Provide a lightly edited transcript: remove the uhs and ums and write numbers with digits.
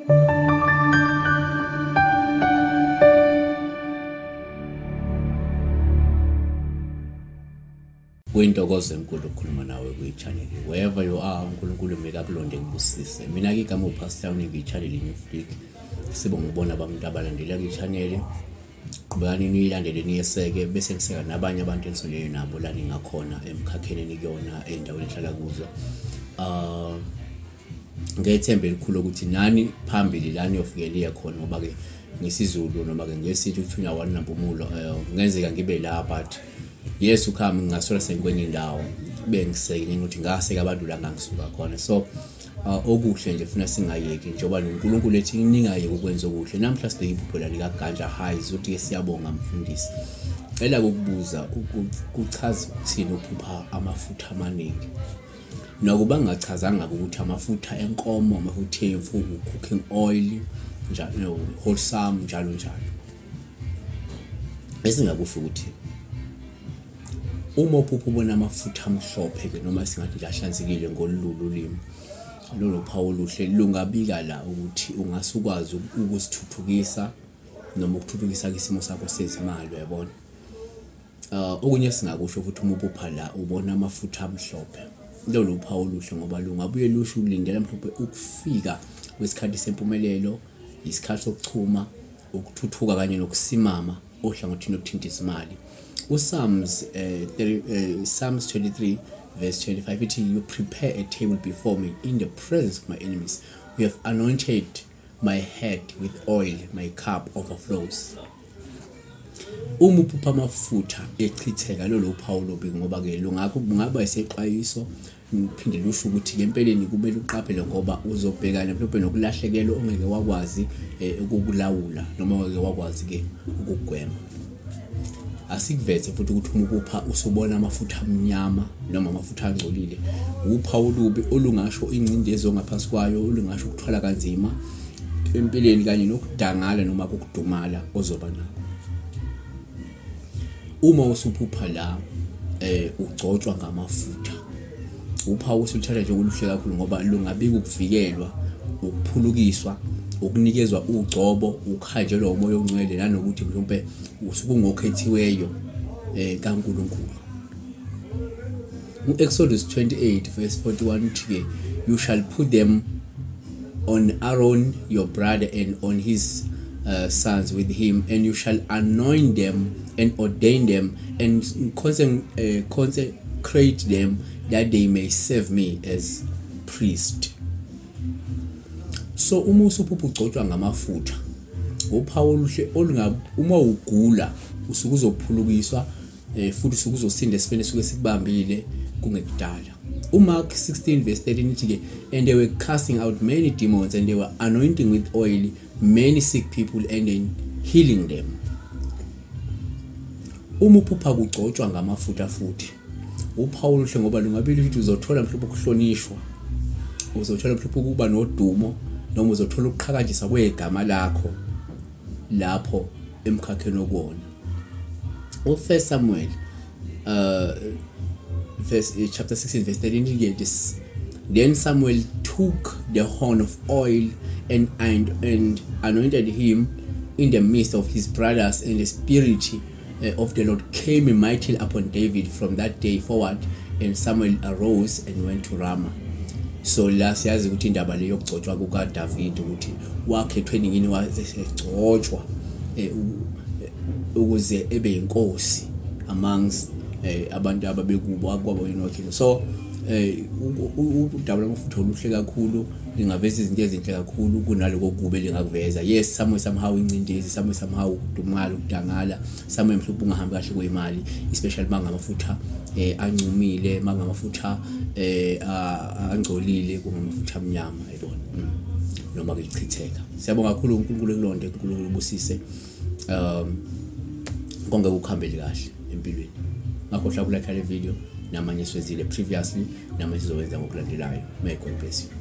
Kuyintokozo enkulu ukukhuluma nawe kwi-channel. Wherever you are, uNkulunkulu meka kulonde kubusise. Mina ke igama uPastor Mniki, i-channel New Flick. Sibonga ukubona abantu abalandela kwi-channel. Qhubekani niyilandele niyeseke bese niseka nabanye abantu enisondelene nabo la ningakhona emkhakheni enikuyona endaweni enihlala kuzo. Ngethemba elikhulu ukuthi nani phambili la niyofike liye khona, ngoba ke ngesiZulu noma ke ngesithi uthunywa wani nampumulo, kungenzeka ngibe la, but yes ukhami ngingasola sengikwenye indawo bengiseke ukuthi ngaseka abantu la ngangisuka khona. So okuhle nje funa singayeki, njengoba noNkulunkulu ethi ningayeki ukwenza okuhle. Namhla sibheke iphupho la likaGanja Highs, uthi ke siyabonga mfundisi. Cela ukubuza kuchaza ukuthini uphupha amafutha amaningi? Nokuba ngachazanga ukuthi amafutha enkomo, amafutha emvu, cooking oil, njalo wholesome, njalo njalo. Esingakusho ukuthi uma uphupha ubona amafutha amhlophe ke, noma singathi lahlanzekile ngolulu ulimi, lolo phawu oluhle lungabika la ukuthi ungasukwazi ukusithuthukisa noma ukuthuthukisa isimo sakho sezimali, uyabona. Okunye singakusho futhi, uma uphupha la ubona amafutha amhlophe, lolo phawu oluhle ngoba lungabuye lusho ulindela mhlawumbe ukufika kwesikhathi sempumelelo, isikhathi sokuchuma, ukuthuthuka kanye nokusimama ohlangothini lokuthinta izimali. UPsalms Psalms 23 verse 25 ithi, you prepare a table before me in the presence of my enemies, you have anointed my head with oil, my cup overflows. Uma uphupha amafutha echitheka, lolo phawu lobi ngoba ke lungaba isexwayiso, ngiphinde lusho ukuthi empeleni kumele uqaphele ngoba uzobhekana mhlawumbe nokulahlekelwa ongeke wakwazi ukukulawula noma ongeke wakwazi ke ukugwema. Asikuveze futhi ukuthi uma uphupha usubona amafutha amnyama noma amafutha angcolile, uphawu olubi olungasho ingcindezi ongaphansi kwayo, olungasho ukuthwala kanzima empilweni kanye nokudangala noma ukudumala ozoba nakho. Uma usuphupha la ugcotshwa ngamafutha, uphawu usuluthatha njengoluhle kakhulu ngoba lungabika ukuvikelwa, ukuphulukiswa, ukunikezwa ugcobo, ukuhanjelwa umoya ongcwele, nanokuthi mhlawumbe usuke ungokhethiweyo kaNkulunkulu. U-Exodus 28 verse 41 uthi-ke, you shall put them on Aaron your brother and on his sons with him, and you shall anoint them and ordain them and consecrate them that they may serve me as priest. So uma usuphupha ugcotshwa ngamafutha, uphawu oluhle olunga uma ugula usuke uzophulukiswa, futhi usuke uzosinda esifeni esuke sikubambile kungekudala. UMark 16 verse 13 ithi ke, and they were casting out many demons and they were anointing with oil many sick people and then healing them. Uma uphupha kugcotshwa ngamafutha futhi, uphawu oluhle ngoba lungabili ukuthi uzothola mhlawumbe ukuhlonishwa, uzothola mhlawumbe ukuba nodumo, noma uzothola ukuqhakanjiswa kwegama lakho lapho emkhakheni okuwona. U1 Samuel verse chapter 16 verse 13, this, then Samuel took the horn of oil and anointed him in the midst of his brothers, and the spirit of the Lord came mightily upon David from that day forward, and Samuel arose and went to Ramah. So la siyazi ukuthi indaba leyo yokugcotshwa kukaDavid, ukuthi wakhethwe nini wasegcotshwa ukuze ebe inkosi amongst abantu ababekubo akwabo yinokho. So udaba lwamafutha oluhle kakhulu, lingaveza izinto ezinhle kakhulu kunaloko kube lingakuveza. Yes, somewhere somehow incindezi, somewhere somehow ukudumala, ukudangala, somewhere mhlawumbe ungahambi kahle kwemali, especially mangamafutha ancumile, mangamafutha angcolile, kungamafutha amnyama, yabona, noma kuchitheka. Siyabonga kakhulu, uNkulunkulu ekulonde, uNkulunkulu ubusise, konke kukhambele kahle empilweni. Ngakho hlakula le video namanye siwenzile previously, namanye sizowenza ngokulandelayo. May God bless you.